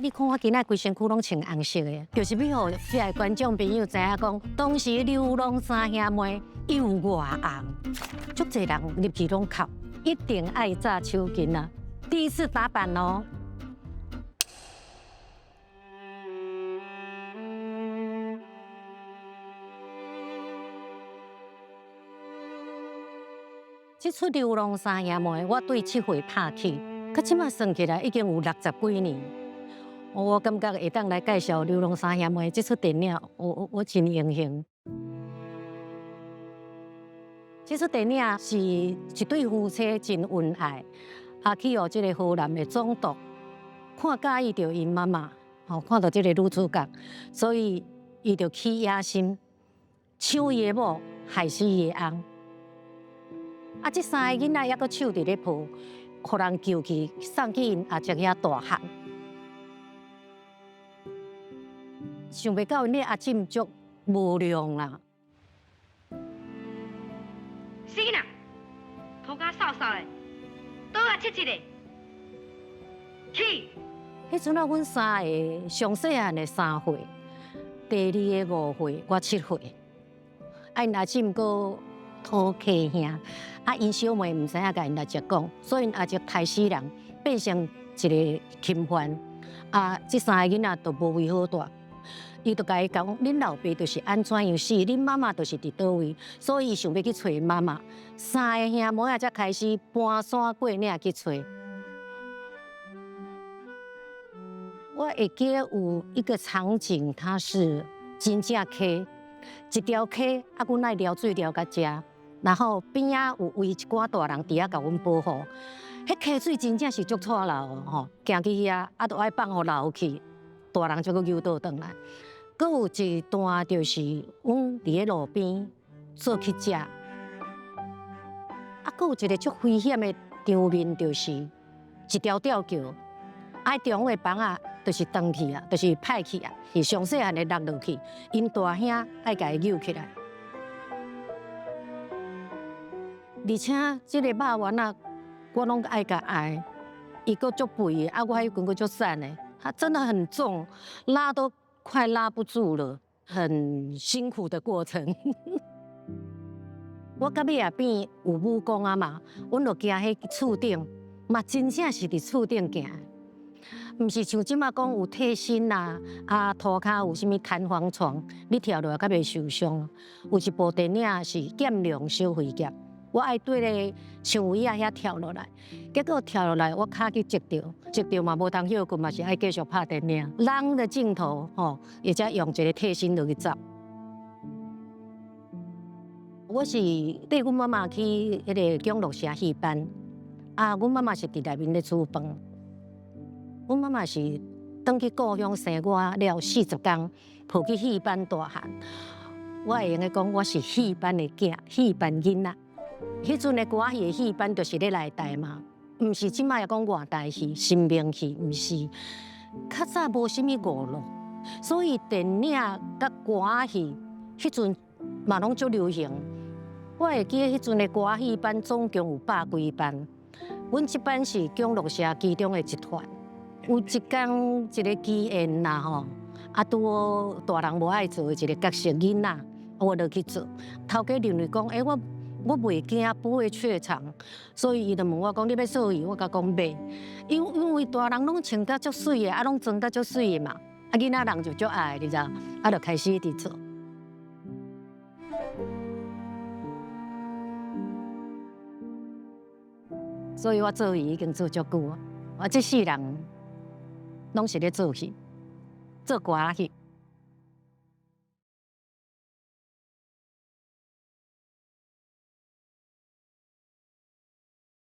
你看我今仔規身軀攏穿紅色的，就是欲予遐的觀眾朋友知影講，當時流浪三兄妹有偌紅，足濟人入去攏哭，一定愛紮手巾啊！第一次打板哦。這齣流浪三兄妹，我對7歲拍起，到這馬算起來已經有60幾年。我感覺會當來介紹流浪三兄妹這齣電影，我真榮幸。這齣電影是一對夫妻真恩愛，啊去予這個河南的總督看佮意著𪜶媽媽，吼看著這個女主角，所以伊就起野心，搶伊的某，害死伊的翁。啊，這三个囡仔猶閣手佇咧抱，予人救去，送去𪜶阿叔遐大漢。想袂到𪜶的阿婶足無良啦！死囡仔，塗跤瘦瘦的，倒仔切一个，去。彼陣啊，阮三个上細漢的3歲，第二個5歲，我7歲。啊，𪜶阿嬸閣討客兄，啊，𪜶小妹毋知影共𪜶阿叔講，所以𪜶阿叔刣死人，變成一個欽犯。啊，這三个囡仔都無位好蹛。伊就共伊講，恁老爸就是按怎樣死，恁媽媽就是佇佗位，所以伊想欲去揣媽媽。三个兄妹仔才開始搬山過嶺去揣。我會記得有一個場景，它是真正溪，一條溪，啊，阮愛撩水撩到遮，然後邊仔有圍一寡大人佇遐共阮保護。彼溪水真正是足掣流吼，行去遐，啊，都愛放予流去，大人才閣游倒轉來。閣有一段就是阮佇咧路邊做乞食，啊，閣有一個足危險的場面，就是一條吊橋，啊，中央的枋仔就是斷去啊，就是歹去啊，是上細漢的落落去，𪜶大兄愛共伊救起來。而且這個肉丸仔，我攏愛共愛，伊閣足肥的，啊，我彼陣閣足瘦的，它真的很重，拉都快拉不住了，很辛苦的過程。我到尾也變有武功啊嘛，阮就行彼厝頂，嘛真正是佇厝頂行，毋是像這馬講有替身啊，啊塗跤有啥物彈簧床，你跳落來較袂受傷。有一部電影是《劍龍小飛俠》，我愛綴咧象椅仔遐跳落來，結果跳落來我跤去折著，折著嘛無通歇睏，嘛是愛繼續拍電影。人的鏡頭吼，會才用一個替身落去走。我是綴阮媽媽去彼個蔣樂社戲班，啊，阮媽媽是佇內面咧煮飯。阮媽媽是轉去故鄉生我了40工，抱去戲班大漢。我會用得講，我是戲班的囝，戲班囡仔。彼陣的歌仔戲的戲班就是咧內台嘛，毋是這馬講外台戲、新明戲，毋是。較早無啥物娛樂，所以電影佮歌仔戲彼陣嘛攏足流行。我會記得彼陣的歌仔戲班總共有百幾班，阮這班是蔣樂社其中的一團。有一工一個機緣啦吼，啊拄好大人無愛做的一個角色囡仔，我落去做。頭家認為講，欸，我袂驚，不會怯場，所以伊就問我講，你欲做戲？我共講欲，因為大人攏穿甲足媠的，啊攏妝甲足媠的嘛，啊囡仔人就足愛，你知？啊就開始佇做。所以我做戲已經做足久啊，我這世人攏是咧做戲，做歌仔戲。